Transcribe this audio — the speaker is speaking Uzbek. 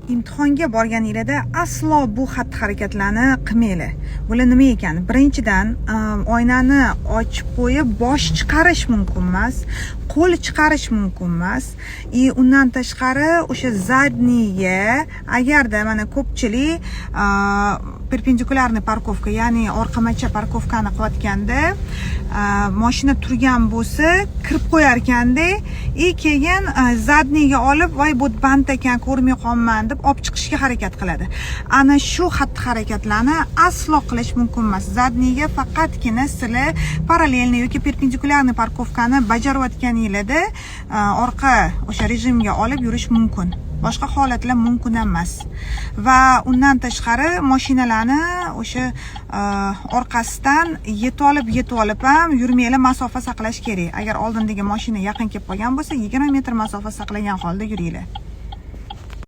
Imtihonga borganinglarda aslo bu xatti harakatlarni qilmanglar. Bular nima ekan? Birinchidan, oynani ochib qo'yib bosh chiqarish mumkin emas, qo'l chiqarish mumkin emas. И undan tashqari, o'sha задний ga agarda, mana, ko'pchilik перпендикулярный парковка, ya'ni orqamacha парковка ni qilayotganda moshina turgan bo'lsa, kirib qo'yar ekanda и keyin задний ga olib, "Voy, bu band ekan, ko'rmay qolman", deb olib chiqishga harakat qiladi. Ana shu xatti harakatlarni aslo qilish mumkin emas. Задний ga faqatgina sizlar параллельный yoki перпендикулярный парковка ni bajarayotganinglarda orqa o'sha rejimga olib yurish mumkin, boshqa holatlar mumkin emas. Va undan tashqari, mashinalarni o'sha orqasidan yetib olib ham yurmanglar, masofa saqlash kerak. Agar oldindagi mashina yaqin kelib qolgan bo'lsa, 20 metr masofa saqlagan holda yuringlar.